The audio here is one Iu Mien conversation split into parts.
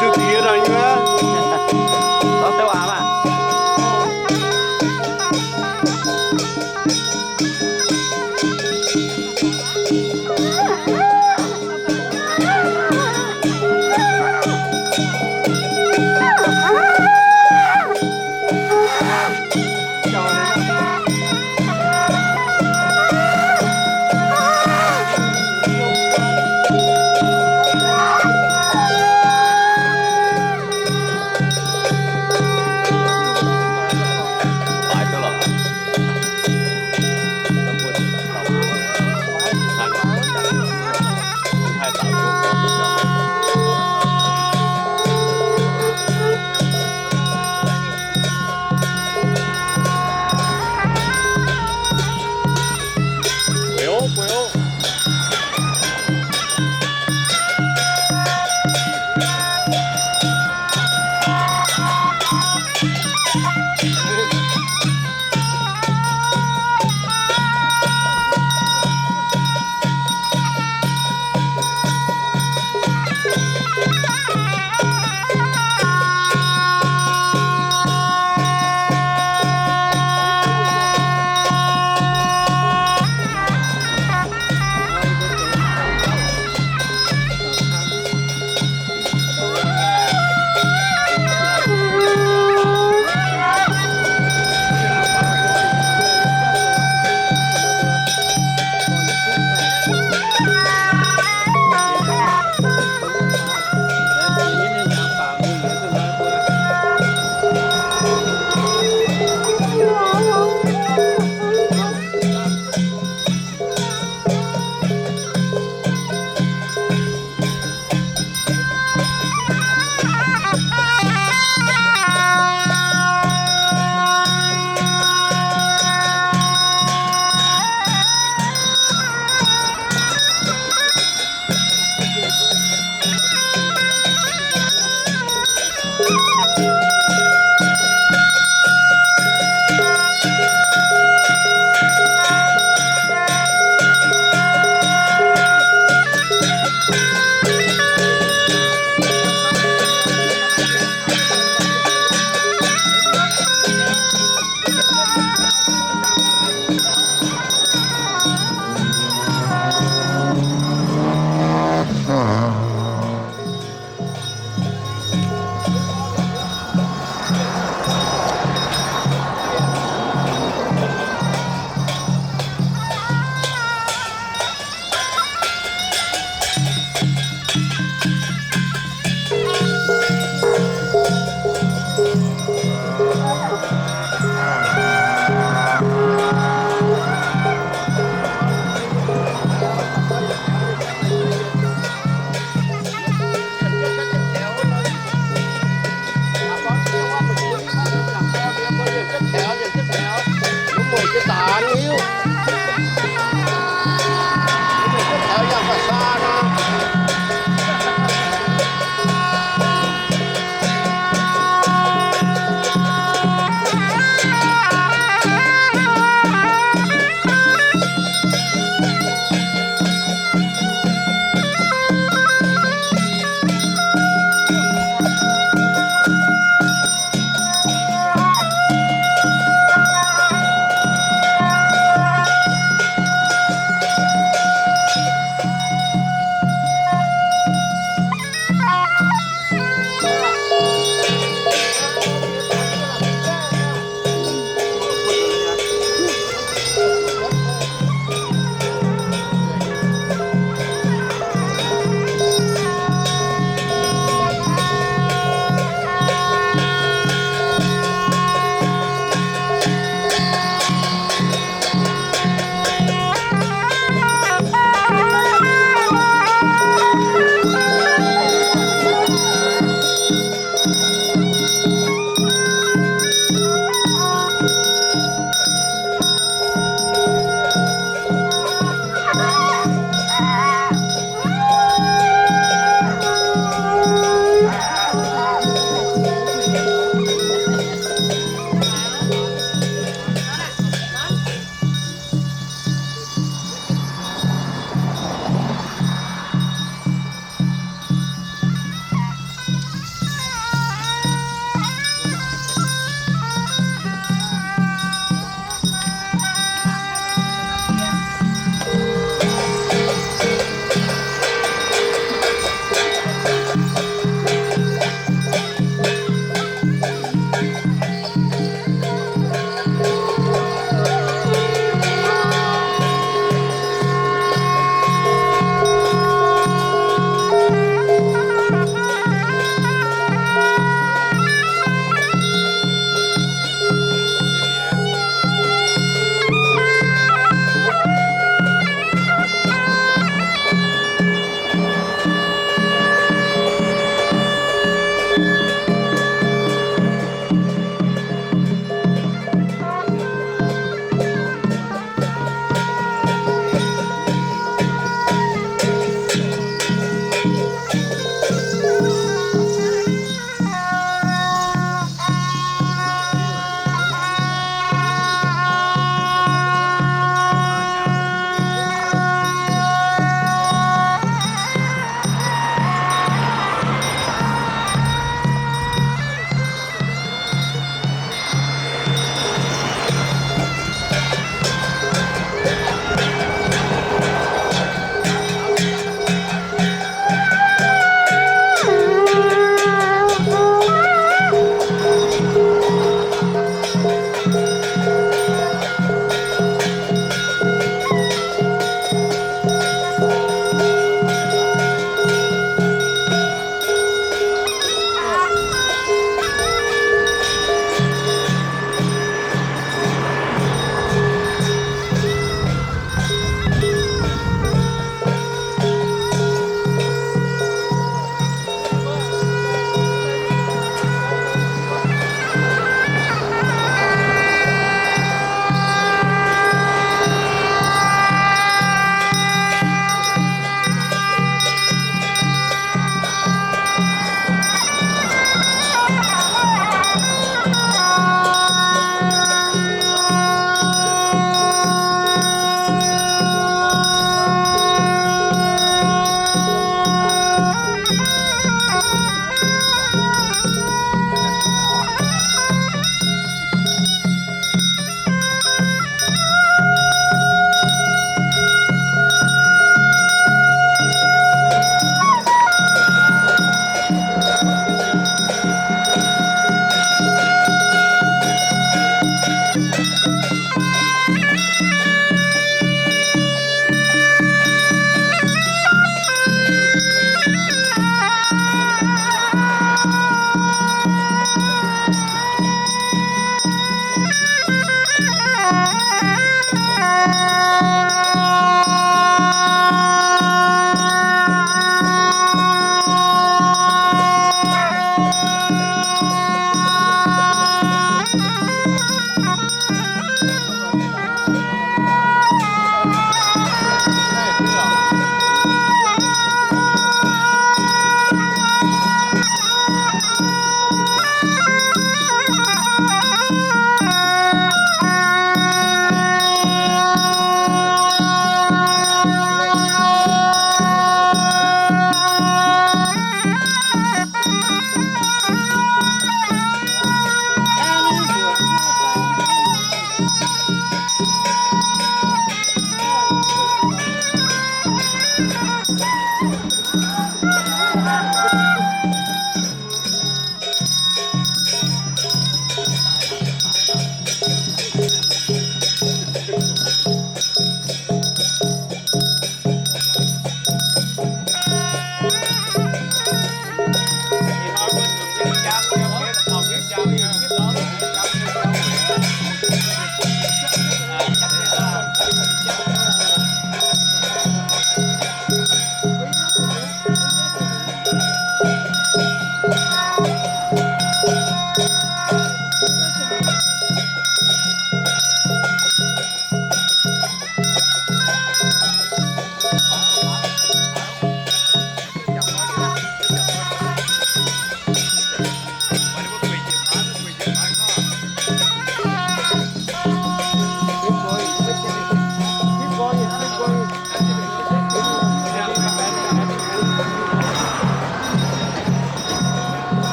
Zuqc diex nor nyei. Gorngv deix waac maah.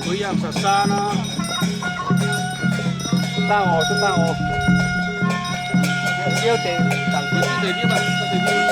Mbuo yangh saah saah nor, dangh oc, dangh oc. Liuz deix dangc mbuo ziex deix mienh, deix mienh.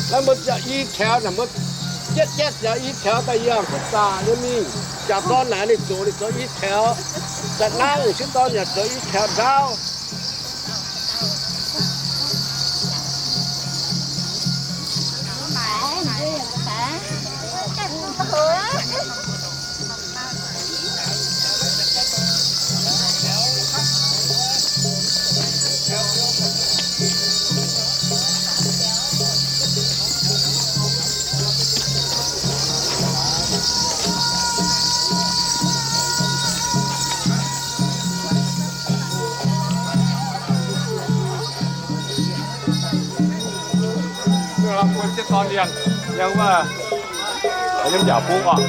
Naaiv mbuo ziouc i taux naaic, mbuo jatv jatv ziouc i taux daaih yangh duqv zaqc nyei mingh. Jangx dorn naaic ninh zoux, ninh zoux i taux. Za'naaiv ninh sieqv dorn yaac zoux i taux ndaauv. Mbuo sieqv dorn liangh, liangh wuov, yiem njaaux bung oc.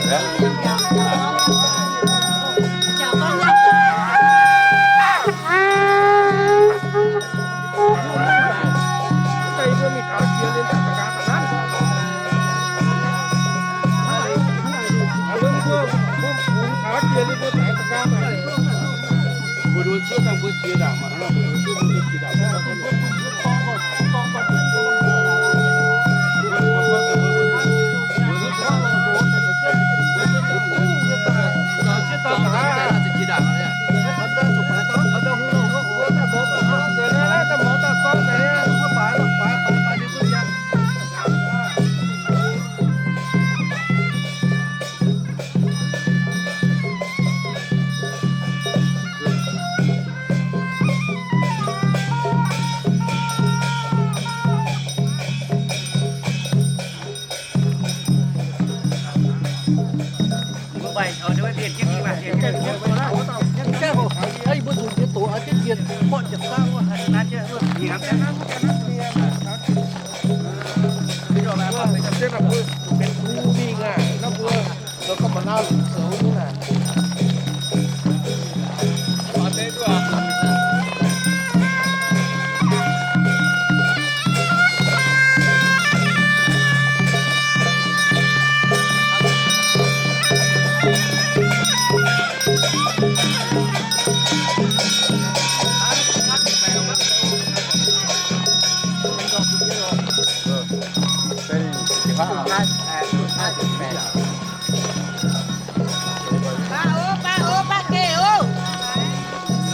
Baav ov, baav ov, baav geh ov.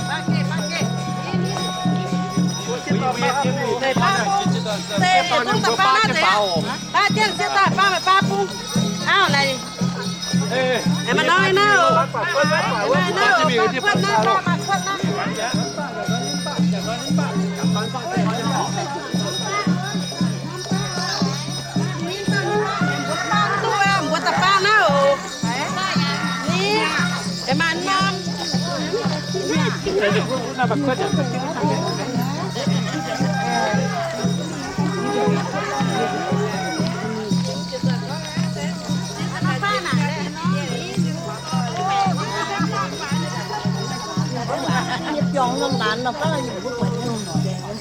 Baav geh, baav geh. Ni, ni. Deix baav bung. Deix bung da'baav naaiv deix. Baav jienv sieqv daaih baav meih baav bung. Auv naaic. Aengx maaih norm naaiv oc. Maaih norm naaiv oc, maaih kuotv naaiv, maaih kuotv naaiv. Mbuo da'baav naaiv oc. Ni, aengx maaih norm.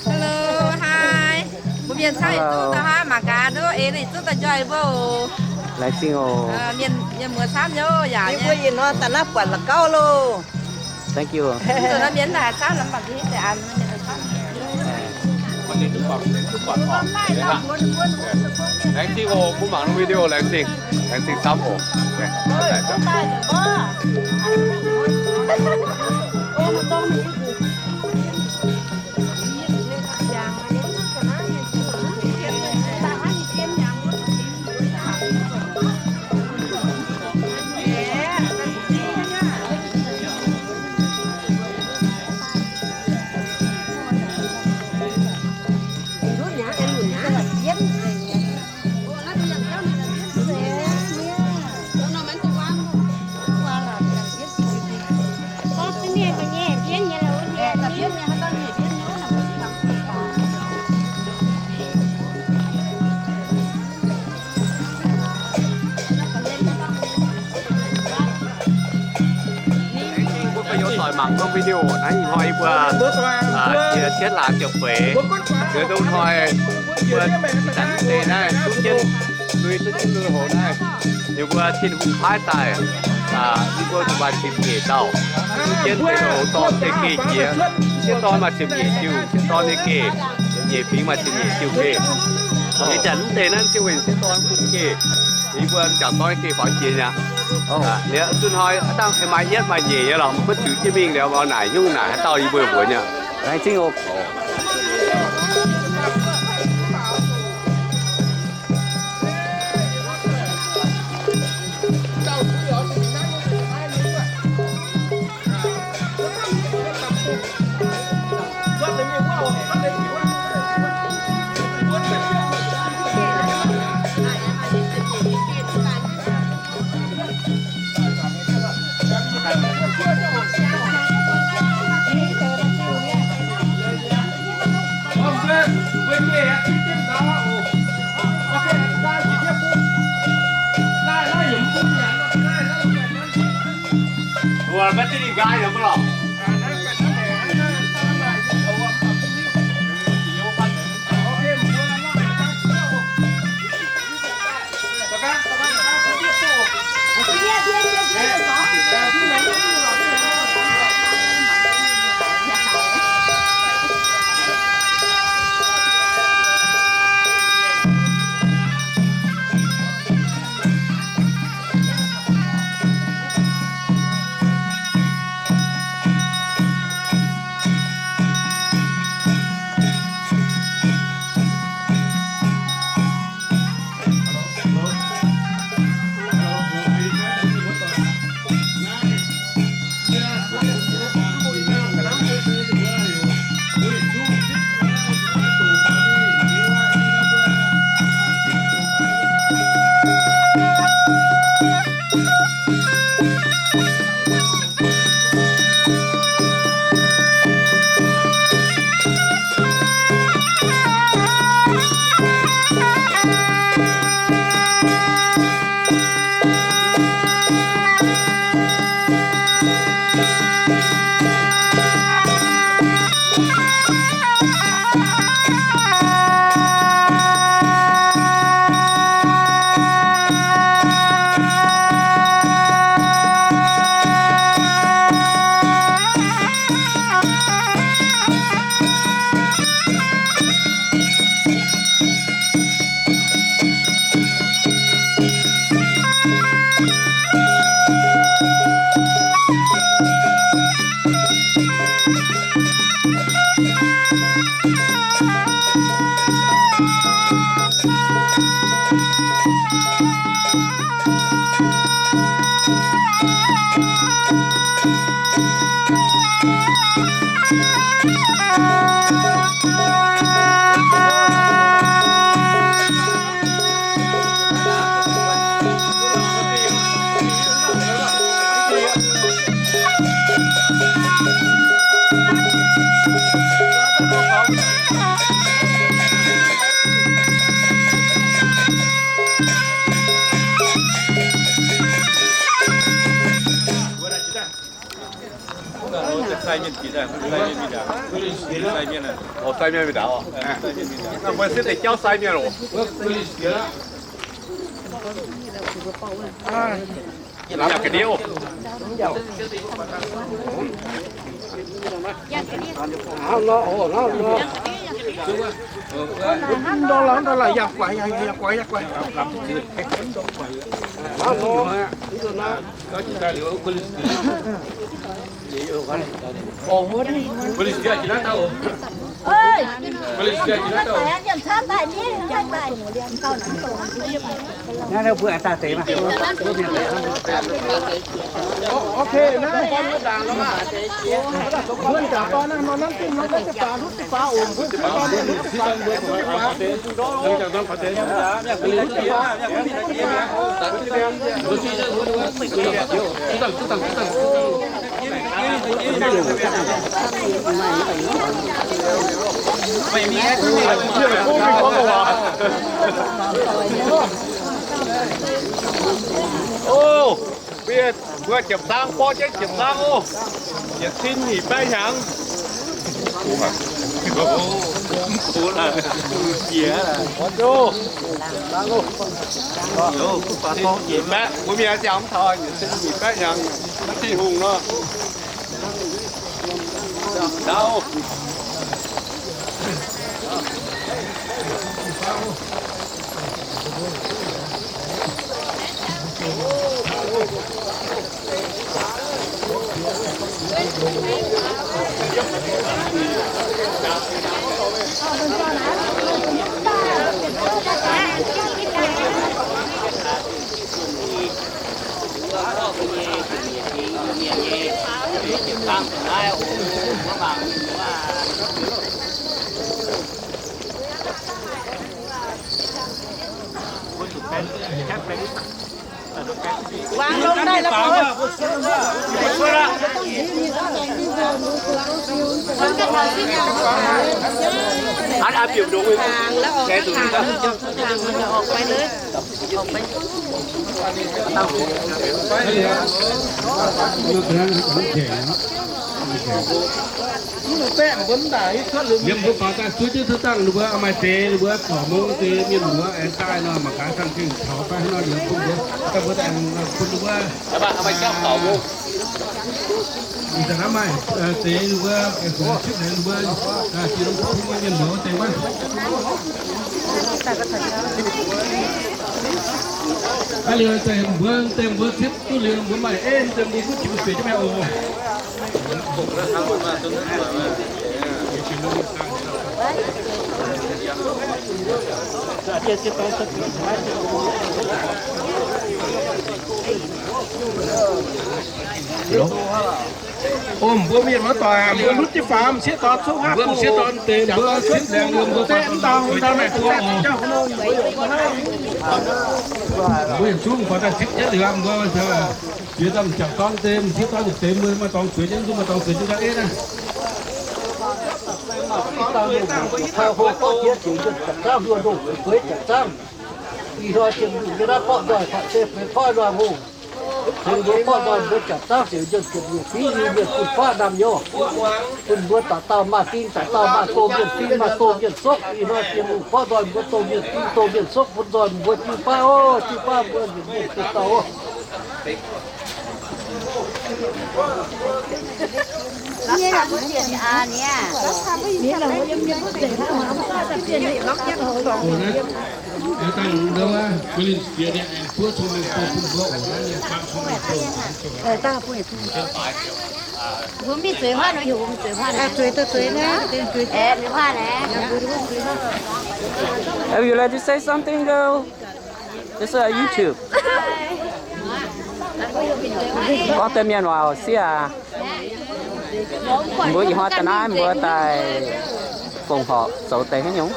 Hello, hi. Mbuo mienh camv yietc zungv daaih hnangv, mangc gaax nduov eix ninh zungv daaih njoih mbuo oc. Laengz zingh oc. Mienh, mienh muoz camv nyei yaac. Yie mbuo ih hnoi daaih naaiv buatc la'gauv loh. Thank you. Mv zuqc nor mienh daaih camv, lamh baac mbuo deix an. Laengz zingh oc, mbuo mangc norm video laengz zingh. Laengz zingh camv oc. Mbuo gorngv youz doic mangc norm video naaiv, ih hnoi yie mbuo jiex cietv laangz ziepc feix. Liuz ndongc hnoi mbuo zanc deix naaiv duqv jienv lui, duqv jienv lui-houx naaiv, ninh mbuo Tin-Hungh paaiv daaih, yie mbuo zuqc maaih ziepc nyeic dauh duqv jienv lui-houx dorh deix geh jiex. M'sieqv dorn maaih ziepc nyeic diuh, m'sieqv dorn nyei geh, nyeic fingx maaih ziepc nyeic diuh geh. Ih zanc mv deix naaiv se weic m'sieqv dorn bun geh, yie mbuo m'jangc dorn nyei geh faaux jiex mi'aqv. Liuz zunh hnoi dangh maaih yietv maaih nyeic nyei lorqc, mbuo ziux jienv mingh liuz, naaic nyungc naaic haaix dauh yie mbuo mbuox nyei. Laengz zingh oc. Sai mienh mingh ndaauv. Mbuo se deix jauv sai mienh oc. Yangh ga'ndiev oc. Ndau laaix, ndau laaix, yangh guaix, yangh guaix, yangh guaix. O, mbuo, mbuo jiepc zaang, borqv jienv jiepc zaang oc. Yietc cin nyic baeqv hnyangx. Nyic baeqv, mbuo mienh ziangh mv taux, yietc cin nyic baeqv hnyangx, mv Tin-Hungh nor. Wang longx daaih la'guaih. An, an, bieqc ndongx. Oc, oc, oc. Liemh mbuo faaux daaih zuov jienv cuotv dangh, ninh mbuo maaih deix, ninh mbuo zorc mong deix mienh muoz aengx daaih nor, mangc gaax dangh gengh taux daaih nor, liemh bun mbuo, daaih mbuo aengx bun ninh mbuo ih zanc naaiv maaih deix ninh mbuo, ninh mbuo, jiex longx bun mbuo mienh muoz deix wuov. Aa, liuz deix mbuo, deix mbuo zipv duqv liuz mbuo maaih en, deix mbuo duqv jiex sueic jienv mi'aqv oc. O, mbuo mienh muoz-doic, mbuo lutv jienv faaux m'sieqv dorn coqv haav, m'sieqv dorn deix mbuo zipv laengz liuz mbuo faaux daaih mv dau, mv dau naaiv buo oc. Mbuo yietc zungv faaux daaih zipv jienv liuz mbuo jiex daaih m'jangc dorn deix, m'sieqv dorn deix mbuo maaih dorngx zueiz jienv, mbuo maaih dorngx zueiz jienv daaih ei naaiv. Ih hnoi jiem nduqc nyei naaiv borqv nzoih, faatv se feix koiv nor hungh. Tengx mbuo borqv nzoih mbuo jangc zaangv ziouc njunh ziepc nyeic fingx, mienh bun faatv naamh nyouz, bun mbuo dauh dauh maaih fing, dauh dauh maaih doh mienh fing, maaih doh mienh sokv. Ih hnoi jiem nduqc borqv nzoih mbuo doh mienh fing, doh mienh sokv, bun nzoih mbuo jiu baav oc, jiu baav mbuo nduqc mienh dauh dauh oc. Mbuo mv zueiz huaatv nor, heuc mbuo zueiz huaatv. Zueiz, zueiz naaiv, zueiz, zueiz. Aeqv, zueiz huaatv naaiv. Have you like to say something, girl? This is YouTube. Gorngv deix mienh waac sieqv aac. Mbuo ih hnoi daaih naaiv mbuo daaih fongc horc zoux deix haaix nyungc?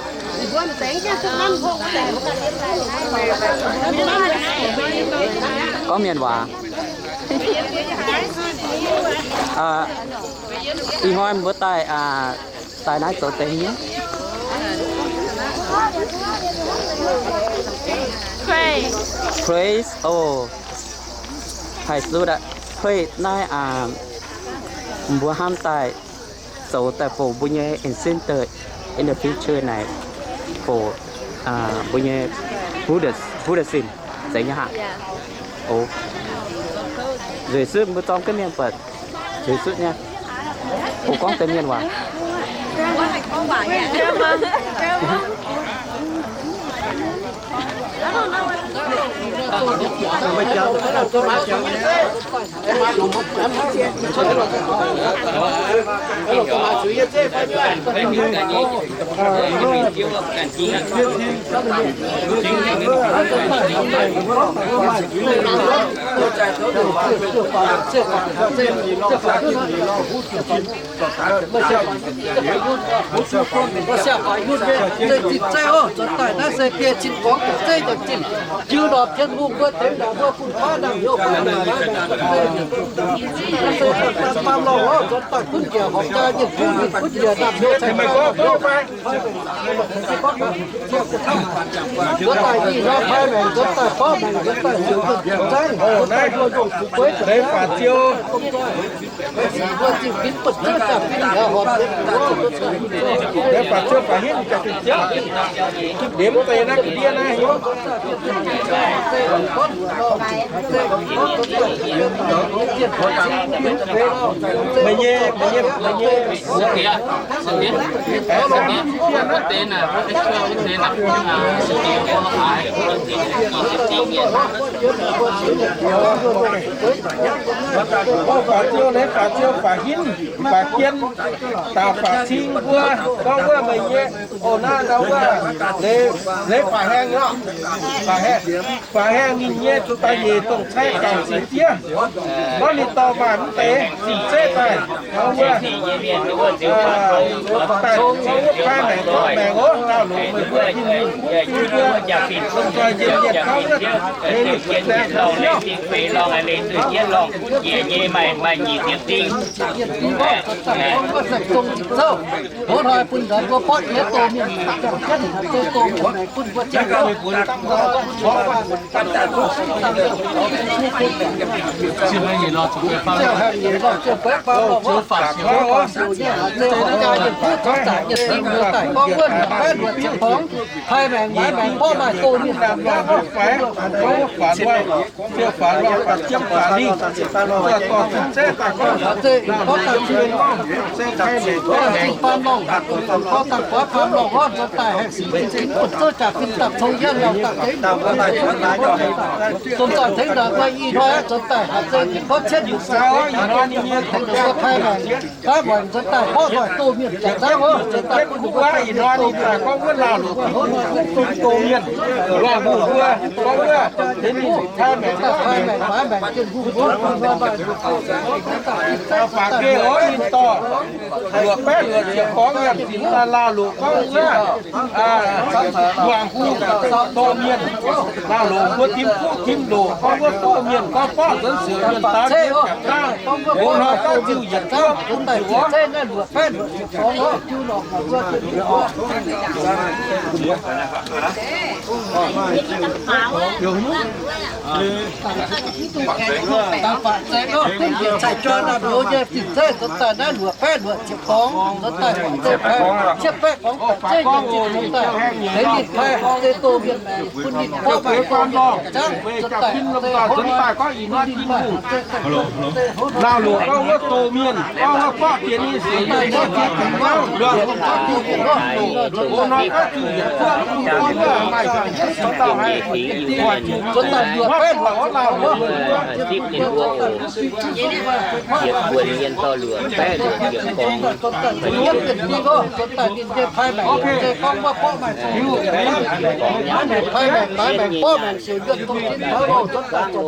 Gorngv mienh waac. Ih hnoi mbuo daaih, daaih naaiv zoux deix haaix nyungc? Praise, oh, haih su daaih. Praise naaiv, mbuo hnamv daaih zoux daaih bouc mbuo nyei ancestor in the future naaic, bouc mbuo nyei Buddhist, Buddhism zeiz nyei haac. Nzueic sutv mbuo zorng jienv mienh buatc, nzueic sutv nyei. Oc, gorngv deix mienh waac. Mbuo siang-faix nyei, zeiv zinh zeiv oc, nzuonx daaih naaiv se biei cin gorngv zeiv nzuonx zinh, jiu ndorpc Tin-Hungh mbuo tengx ndorpc mbuo fun-faqv naamh nyouz fai naaic naaiv se baamh lorngh oc, nzuonx daaih gunv njiec horpc jaa nyei gunv, gunv njiec naamh nyouz cai nzuonx daaih ih hnoi pai maengc, nzuonx daaih borqv maengc, nzuonx daaih siouc nzangv, nzuonx daaih mbuo ndongc fu'jueiv leiz faatv Ziouv. Leiz faatv Ziouv faaux hinv jaax zinh Ziouv. Ndemv deix naaiv ga'ndiev naaiv hnyouv. Meih nyei, meih nyei, meih nyei. Faatv Ziouv, leiz faatv Ziouv faaux hinv, faaux jien, daaih faaux cing mbuo, gorngv wuov meih nyei, o, naaiv ndau wuov, leiz, leiz faaux haengh nyei, faaux haengh, faaux haengh ninh nyei zuqc daaih nyeic dongh cai gauh zinh diev. Gorngv ninh dorh maaih mv deix zinh zeiv daaih, gorngv wuov, daaih gorngv wuov pai maengc, gorngv maengc oc, ndau longc meih mbuo Tin-Hungh bun mbuo, dongh nzoih njiec yietc gorngv wuov, leiz ninh zuqc zaengx daaih siouv. Hnoi bun nzuonx mbuo borqv jiex doz mienh maengc, jangx jienv haaix zeiv doz mienh maengc bun mbuo jangx. Ziouc haih nyeic lorz ziouc beiv baamh lorngh, ziouc faaux jiex haaix zeiv horpc jaa yietc zungv, zorqv zaangc yietc zungv nzuonx daaih gorngv wuov, baeqv luoqc ziepc horngz, pai maengc maaiz maengc borqv maaih doz mienh jangx. Ziouc faaux lorngh faaux jiem faaux lingh, ziouc dorh cing zeiv daaih gorngv, gorngv daaih cing, gorngv daaih cing baamh lorngh, gorngv daaih goiv baamh lorngh orv, nzuonx daaih haih sic zinh bun zouv jaax fim dapv cong yienv lauh daaih deix. Domh zanc tengx ndongc mbuo ih hnoi aqv, nzuonx daaih haaix zeiz gorngv cietv liuz, tengx ndongc mbuo pai maengc, baav muonc nzuonx daaih borqv nzoih doz mienh jangx nzangv orv, nzuonx daaih bun ninh mbuo pai maengc, gorngv wuov laauh longc doz mienh, lorh mbuo mbuo, gorngv wuov, pai maengc, pai maengc, Tin-Hungh mbuo, faaux geh oix ninh dorh luoqc baeqv luoqc ziepc gorngv yaac zinx laauh longc gorngv wuov, luangc hungh doz mienh, laauh longc mbuo tim kuv tim loc gorngv wuov doz mienh gorngv borqv nzuonx siouc mienh daaih jiex jangx dangh, mbuo hnoi gauh ziuh yietc zungv bun ziouc orv. Dangh faatv zeiv oc, gunv njiec cai joi naamh nyouz nyei zinh zeiv nzuonx daaih naaiv luoqc baeqv luoqc ziepc gorngv, nzuonx daaih faatv zeiv pai, cietv baeqv gorngv faatv zeiv nyei zinh nzuonx daaih, tengx ninh pai haaix zeiz doz mienh maengc bun ninh gorngv maaih doz mienh jangx, nzuonx daaih haaix zeiz hnoi nor bun ninh maaih haaix zeiz daaih laauh longc gorngv wuov doz mienh, gorngv wuov borqv jiex ninh siouc mienh, luangc hungh, mbuo hnoi gauh ziuh yietc zungv bun gorngv wuov maaih yietc zungv dauh haih, nzuonx daaih luoqc Zipv ninh mbuo oc. Yietc buonc yien dorh luoqc baeqv luoqc yietc gorngv.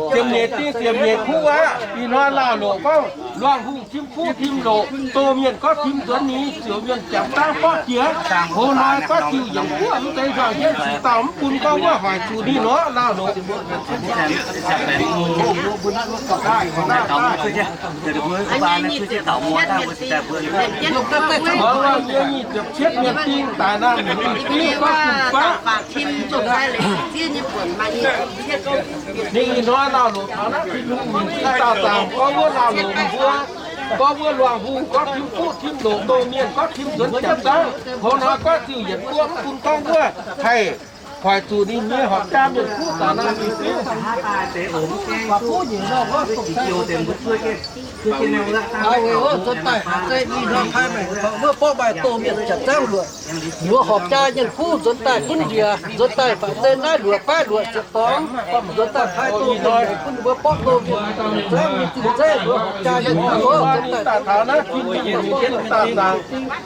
Ziepc nyeic ding ziepc nyeic kuv aqv. Ih hnoi laauh loqc gorngv luangh hungh tim fuqv tim loqc, doh mienh gorngv tim nzuonx ni, siouc mienh jangx zaangv borqv jiex. Hoz hnoi gorngv ziuh yienc guoqv mv deix nzangc jienv sic dauh mv bun gorngv wuov hoic zuqc ninh nor laauh loqc. Nyei nyic ziepc cietv mienh ding daaih naaiv mingh mingh diuv gorngv fun-faqv. Ninh ih hnoi laauh loqc taux naaiv Tin-Hungh mingh zinh dauh zaangc gorngv wuov laauh loqc mbuo, gorngv wuov luangh hungh gorngv tim fuqv tim loqc, doh mienh gorngv tim nzuonx jangx zaangv. Hoz hnoi gorngv ziuh yienc guoqv mv bun gorngv wuov haih hoic zuqc ninh nyei horpc jaa mienh kuv daaih naaiv mingh diuv. Nzuonx daaih haiz zeiv ih hnoi pai maengc wuov borqv maaih doh mienh jangx zaangv luoqc. Mbuo horpc jaa mienh kuv nzuonx daaih gunv njiec, nzuonx daaih baac zeiv naaiv luoqc baeqv luoqc ziepc dorngx, nzuonx daaih pai doh mienh bun mbuo borqv doh mienh zaangv nyei zinh zeiv, mbuo horpc jaa mienh kuv nzuonx daaih taux naaiv Tin-Hungh mingh jienv daaih zaangc.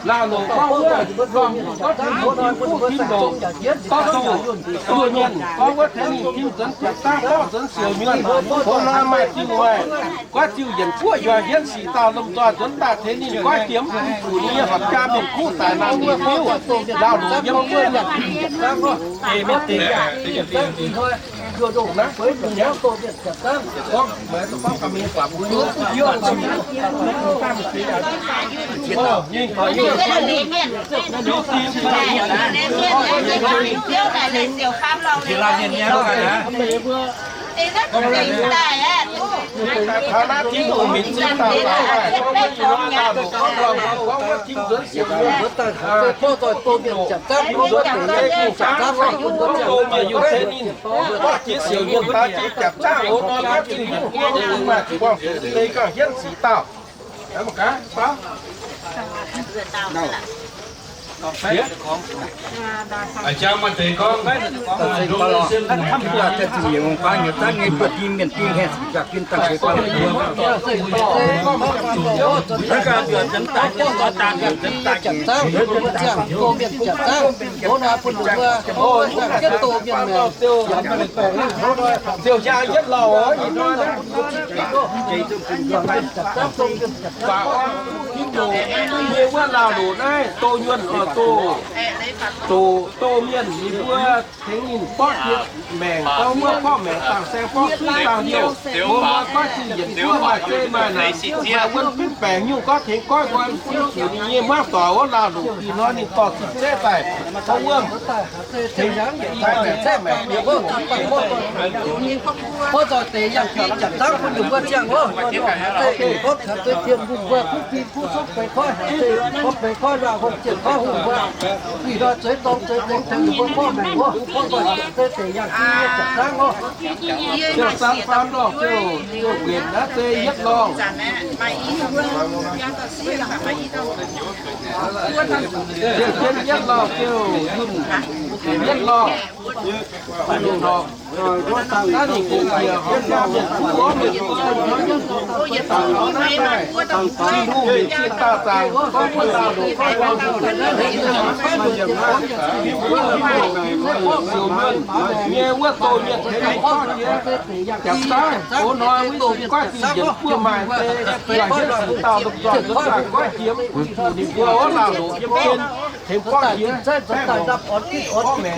Laauh loqc gorngv wuov, gorngv wuov, gorngv tim fuqv tim loqc, gorngv doh, doh mienh gorngv wuov tengx ninh tim nzuonx jangx zaangv, borqv nzuonx siouc nyuonh, hoz hnoi maaih diuh maaih, goiv ziuh yienc guoqv yuoz hienv sic dauh lomh nzoih nzuonx daaih tengx ninh goiv jiex mv bun zuqc ninh nyei horpc jaa mienh kuv daaih naaiv mingh diuv. Laauh loqc yiem wuov. Aa, jang maaih deix gorngv, ziouc hiaa yietv lauh ih hnoi naaiv. Baac orn Tin-Hungh nyei wuov laauh loqc naaiv doh nyuonh oix doh, doh, doh mienh ninh mbuo tengx ninh borqv jiex maengc, gorngv wuov borqv maengc dangh saeng, borqv suiv dangh heuc, mbuo mbuo goiv zuqc yienc guoqv maaih zei maaih naanc, maaih wuonv fitv baengc nyungc, gorngv tengx goiv nqoi mv bun zuqc ninh nyei hmuangv doic wuov laauh loqc. Ih hnoi ninh dorh zinh zeiv daaih, gorngv wuov tengx yietc zeiv maengc, yietc wuov bangh mborqv. Mbuo zoih deix yangh fih janx dangv bun ninh mbuo ziangh oc. Gorngv taux deix tien mbuo mbuo kuv fim kuv suqv beix koiv, gorngv beix koiv luangh hungh jienh koiv hungh mbuo, ih hnoi zueiz dorng zueiz zengx tengx ninh mbuo borqv maengc oc. Gorngv zoih deix yangh fih nyei janx dangv oc. Ziouc samv faam lorh ziouc, ziouc mbenc naaiv zei yietv lorh. Ziouc jienv yietv lorh ziouc yunh yietv lorh. Naaiv ninh gengh njiec horpc jaa mienh kuv, mienh kuv, Tin-Hungh mingh zinh dauh zaangc gorngv wuov laauh loqc gorngv, siouc mienh nyei wuov doh mienh tengx ninh gorngv jiex, jangx zaangv, hoz hnoi wuov goiv zuqc yienc guoqv maaih zei, yaac hietv sic dauh lomh nzoih nzuonx daaih goiv jiex mv bun zuqc ninh mbuo wuov laauh loqc yiem jienv tengx gorngv jiex.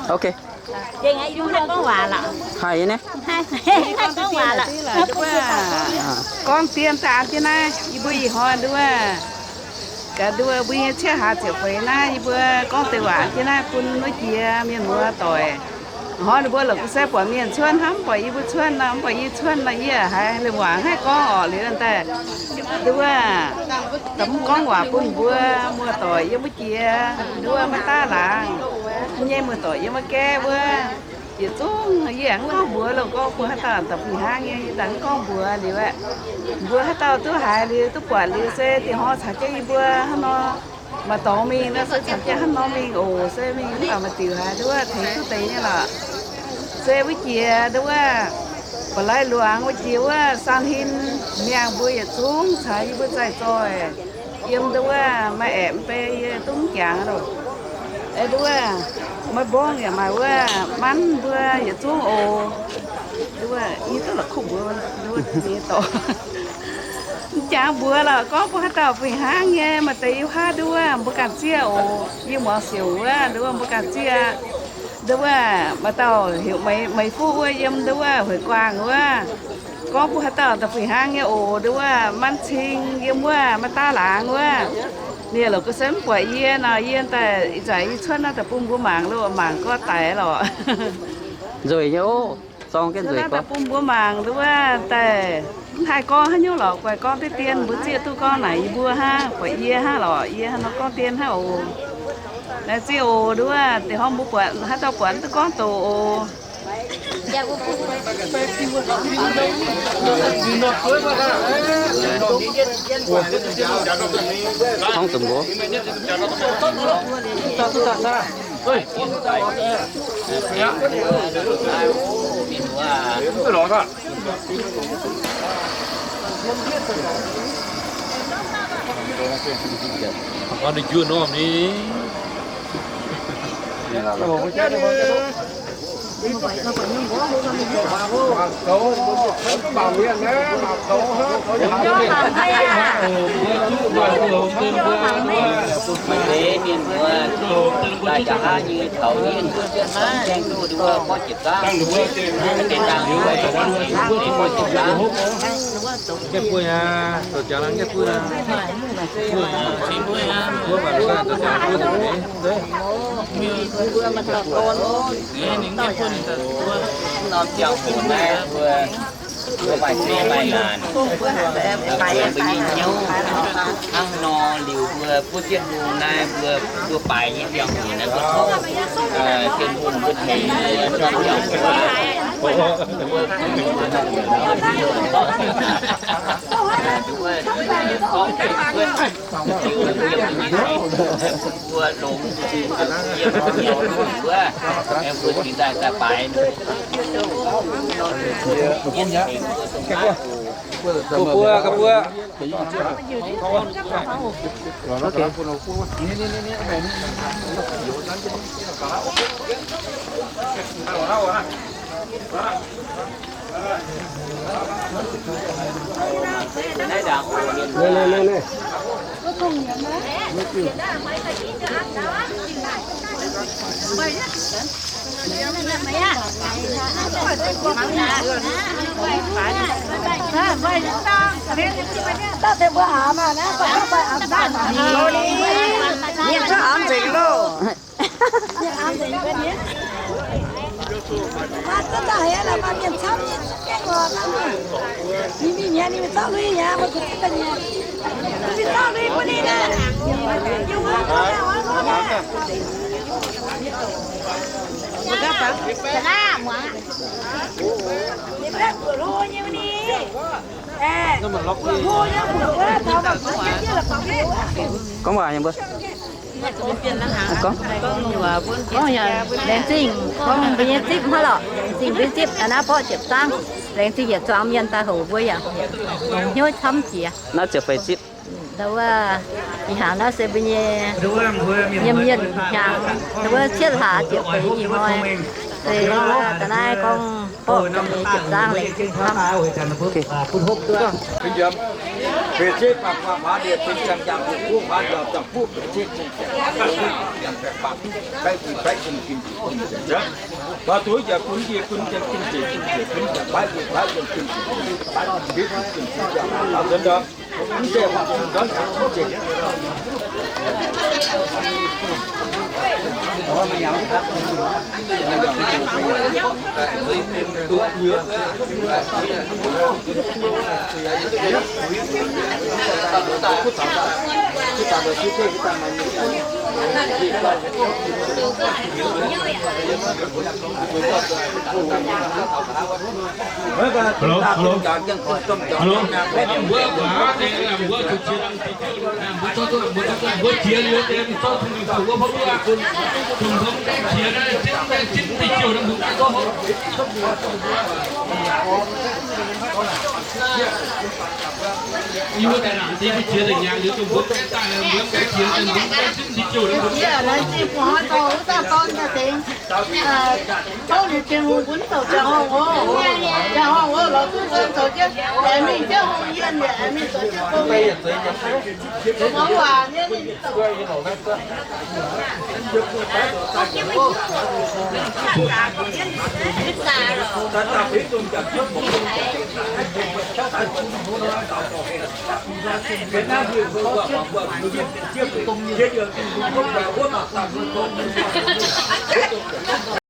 Ok. Haih nyei. Gorngv dien daaih jienv naaiv, yie mbuo ih hnoi nduov, gaax nduov mbuo nyei cietv hlaax ziepc feix naaiv, yie mbuo gorngv deix waac jienv naaiv bun wuov jiex mienh muoz doic. Hnoi ninh mbuo longc ga'sie buatc mienh cuotv hnangv, mv buatc yie mbuo cuotv nor, mv buatc yie cuotv nor, yie haiz lingh waac haih gorngv orqc. Liuz daaih nduov, da'mv gorngv waac bun mbuo muoz doic yiem wuov jiex, nduov maiv daaih laangz nyei muoz doic yiem wuov gaeqv wuov. Yietc zungv yie aengx mv gorngv mbuox loh, gorngv mbuox haaix dauh da'fih hnangv nyei, yie daaih mv gorngv mbuox liuz aeqv, mbuox haaix dauh duqv haiz liuz duqv buatc liuz se dingh hnoi caux jienv yie mbuo hnangv nor maaih dorngx mingh nor se caux jienv hnangv nor mingh oc. Se mingh mv baac maaih diuc haiz nduov tengx duqv deix nyei lorqc. Se wuov jiex nduov, ba'laqc luangx wuov jiex wuov Saan-Hin miangh mbuo yietc zungv caux yie mbuo zaih zoih yiem nduov, maaih aeqv, mv bei yie duqv mv jangx loh. Nduov, maiv mbong yaac maaih wuov manv mbuo yietc zungv oc. Nduov, yie duqv la'kuqv mbuox nduov, mv jangx mbuox lorqc, gorngv mbuox haaix dauh fih hnangv nyei, maaih deix yie haav nduov, mbuo ganh zieqv oc. Yie muangx siouc wuov nduov, mbuo ganh zieqv. Nduov, maaih dauh heuc Meiz Fuqv wuov yiem nduov Hueix Guaang wuov. Gorngv mbuox haaix dauh da'fih hnangv nyei oc. Nduov, manv cing yiem wuov Maiv Daav Laangz wuov. Ninh lorqc ga'senv buatc yie nor, yie daaih ih zanc yie cuotv naaiv daaih bun mbuo mangc loh, mangc gorngv daic lorqc. Nzueic nyei oc. Zorng jienv nzueic gorngv daaih bun mbuo mangc nduov, daaih mv haih gorngv haaix nyungc lorqc. Guaih gorngv deix dien mbuo zieqv duqv gorngv naaic yie mbuo hnangv, buatc yie hnangv lorqc, yie hnangv nor gorngv dien hnangv oc. Naaiv zieqv oc nduov, deix hnoi mbuo buatc haaix dauh buatc duqv gorngv doqc oc. Gorngv doqc mbuo. Maaih deix mienh muoz daaih nqa'haav nyei taux yie mbuo jienv gaengh duqv nduov gorngv jiepc zaangv. Deix dangh nduov gorngv jiepc zaangv. Norm ziangh hoc naaiv mbuo, mbuo maaih zinh maaih laanh, mbuo nyei hnyouv hnangv nor liuz, mbuo buov jienv hungh naaiv, mbuo, mbuo baaix nyei ziangh hoc naaiv, mbuo tov Tin-Hungh mbuo tengx mbuo ziangh hoc aqv. Mbuo, mbuo, mbuo, mbuo, mbuo, mbuo, mbuo, mbuo longx, mbuo yiem hnyouv wuov, mbuo cingx daaih daaih baaix. Ga'buo, ga'buo. Mienh cuotv amx nzengc loh. Gorngv waac nyei mbuo. Gorngv, gorngv yaac laengz zingh, gorngv mbuo nyei zipv hnangv lorqc, laengz zingh mbuo nyei zipv, naaiv borqv ziepc zaangv, laengz zingh yietc zuangx mienh daaih hoc mbuo yaac longx hnyouv camv jiex. Naaiv ziouc feix zipv. Ndau wuov, ih hnaangx naaiv se mbuo nyei yiem mienh hnyangx, ndau wuov cietv hlaax ziepc feix ih hnoi, se ndau naaiv gorngv borqv daaih nyei ziepc zaangv laengz zingh camv. Hello, hello, hello. Yie naaiv zinh mbuo hnoi dorh wuov dauh dorn daaih tengx, tov ninh Tin-Hungh bun zoux ziangh horngh oc. Ziangh horngh oc, lorz duqv nzuonx zoux jienv, aengx mingh jienv hungh yienh yaac aengx mingh zoux jienv gong. Mv baac nyei ninh